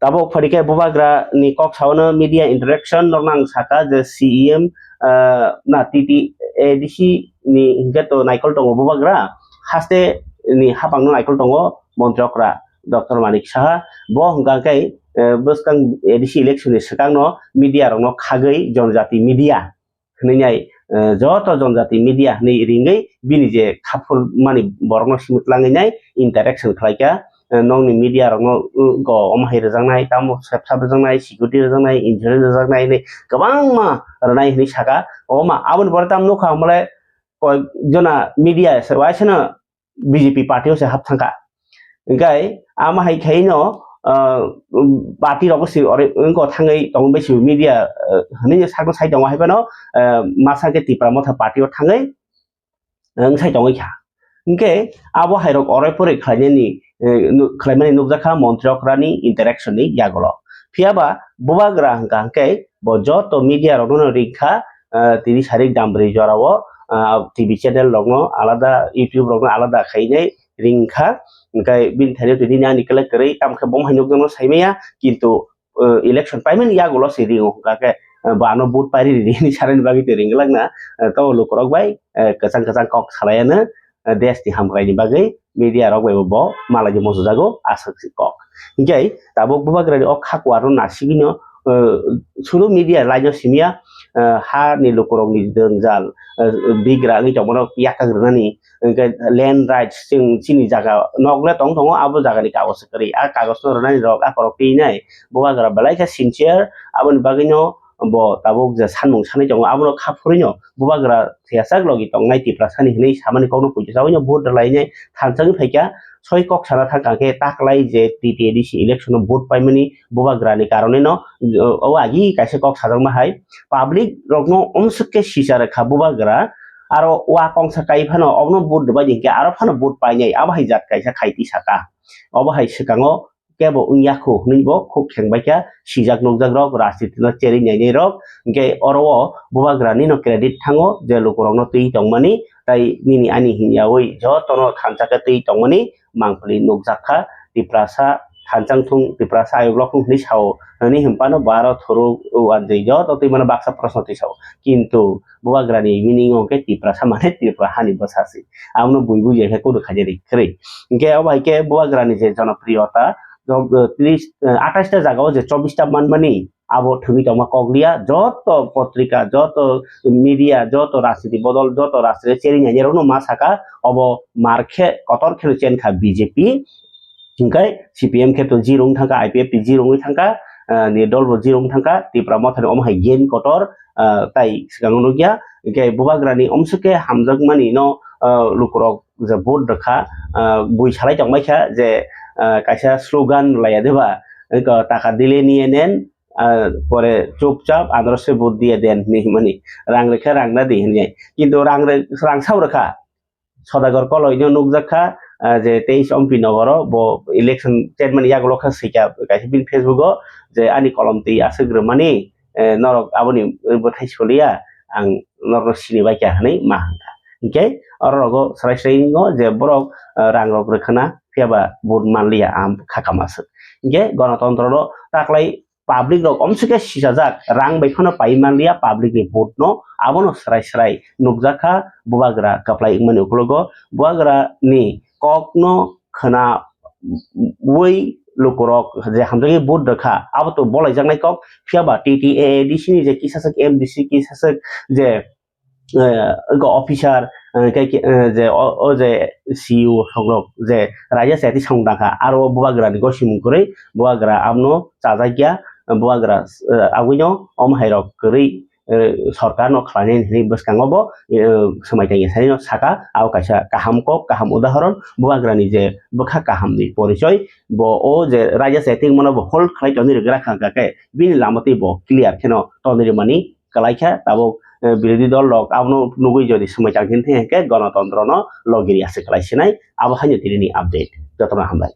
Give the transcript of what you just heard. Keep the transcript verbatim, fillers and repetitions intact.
Tabuk phaikhe bubagra ni kok saono media interaction rokno ang saka je C E M, ah, na T T A D C ni hinkhe to naikol tongo bubagra, haste ni hapang no naikol tongo montri okra Doctor Manik Saha. Bo hwnkha khe, eh, bwskang A D C election ni swkang no media rokno khagwi, jonjati media hwnwi nai, eh, joto jonjati media hwnwi ringwi bini je khaphur mani borokno simi twlangwi nai interaction khlaikha. Eh, nokni media rokno, uh, go omo hai rwjaknai, tamo sepsap rwjaknai, security rwjaknai, insurance rwjaknai hinwi kwbangma rwnai hinwi saka. Omo aboni pore tamo nukha, omo le koi jona media se waisano B J P party o se hap thangkha. Hingkai ama hai khaino, ah, party rok si ore wngko thangwi tongo bai si media, ah, hwnwi sakno sai tongo hai phano, ah, masa khe Tipra Motha party o thangwi wng sai tongwi kha. Hingke abo hai rok oroi poroi khlainani, eh, nu-, khlaimani nukjakha montri okrani interaction ni yagulo. Phiya ba bubagra hwnkha hwnkhe bo joto media rokno ringkha, ah, tini sarik damri jorao, ah, T V channel rokno alada, YouTube rokno alada khainai ringkha. Hingke bini thaino tini ani kwlai kwrwi tamo khe bo hai nukjakno saimaya, kintu, eh, election paimani yagulo se ringo hwnkha khe, eh, bo ano vote pairi ridi hinwi sanani bagwi twi ringwlakna, eh, to lukurok bai, eh, kwchang kwchang kok salaiano, eh, desh ni hamkraini bagwi media rok bai bo malai musujago aswk si kok. Hingke tabuk bubagrani o kha kuar no nasigwino, eh, suru media line o simya, eh, ha ni lukurok ni jwngjal, eh, bigra wngwi tongmano yakak rwnani, hingke land rights chwng chini jaga nok le tong tongo, abo jaga ni kagoj se kwrwi, a kagoj no rwnani rok a korok twi nai bubagra belai khe sincere, aboni bagwi no bo tabuk je sanmung sanwi tongo, abono kha phurwino bubagra thwiyasak logi tongnai Tiprasani hinwi samani kokno puitu chawi no vote rwlainai thansa wngwi phaikha. Soi kok sana thangkha khe taklai je T T A D C election o vote paimani bubagra ni karone no, o agi kaisa kok sajakma hai public rokno omswk khe sisa rwkha bubagra, aro wa kongsa kai phano obono vote rwbai di hinkhe aro phano vote painai, abo hai jat kaisa khai twi saka. Obo hai swkango kebo wngya khu hwnwi bo khuk kheng bai kha sijak nukjak rok, rajniti no cherwi nainai rok. Hinkhe oro o bubagra nino credit thango je lukurokno twi tongmani, tai nini ani hinyawi jotono thansa khe twi tongmani mangpili nukjak kha. Tiprasa thansa wngthung, Tiprasa ayuk rok wngthung hwnwi sao, hwnwi hwnphano bo aro thuru uanjwi joto twi mano baksa proshno twi sao. Kintu bubagrani meaning o khe Tiprasa mane Tripura hani bwsa se. Abono bui bui khe kunu khaijani kwrwi. Hinkhe obo hai khe bubagrani je jonopriyota, jo-, tris, atais ta jaga o je chobbish ta manmani, abo thwgwi tongma kok liya. Joto potrika, joto media, joto rajniti bodol, joto rajniti cheri nai rokno ma saka, obo mar khe kotor khe chen kha B J P. Hinkhe C P M khe to zero wng thangkha, I P F T zero wngwi thangkha, ah, ni dol bo zero wng thangkha, Tipra Mothani omo hai gain kotor, ah, tai swkango nukya. Hinkhe bubagrani omswk khe hamjakmani no, ah, lukurok je vote rwkha, ah, bui salai tongbaikha je, ah, kaisa slogan laiya deba, eko taka dile niye nen, ah, pore chupchap andro se vote diye den hinwi himani, rang rwkha rang na di hinwi. Kintu rang rw-, rang sao rwkha. Sodagar Koloi no nukjak kha, ah, je teis Ompi Nogoro bo election chairman yagulo kha swikha kaisa bini Facebook o je ani kolom twi aswk rwmani, eh, norok aboni bwthai soliya, ang norokno sini bai kha hinwi ma hwnkha. Hinkhe oro rogo swrai swrai wngo je borok, ah, rang rok rwkhwna phiya ba vote manliya, ang kha kama swk. Hinkhe gonotontro no taklai public rok omswk khe sisajak, rang bai phano pai manliya public ni vote no, abono swrai swrai nukjak kha bubagra kwplai wngmani ukulogo. Bubagra ni kok no khwna ui lukurok je hamjagwi vote rwkha, abo to bolaijaknai kok, phiya ba T T A A D C ni je kisaswk M D C, kisaswk je eh, go officer, eh, khe, khe, eh, je o, o je C E O songrok je raja sati song dangkha, aro bubagra ni gosimung kwrwi bubagra amno chajakya, bubagra, eh, agwino om hai rok kwrwi, eh, sorkar no khlainai hinwi bwskango bo, eh, swmai tangya sani no saka, abo kaisa kaham kok, kaham udahoron, bubagra ni je bwkha kaham ni porichoi, bo o je raja sati mano bo hold khlai tongwi rwgra kha, hwnkha khe bini lama twi bo clear kheno tongwi rwmani kwlai kha, tabuk, eh, birodhi dol rok abono nugwi jodi swmai tang khe, hinkhe gonotontro no logi ri aswk kwlai sinai. Abo haino tini ni update. Jotono hambai.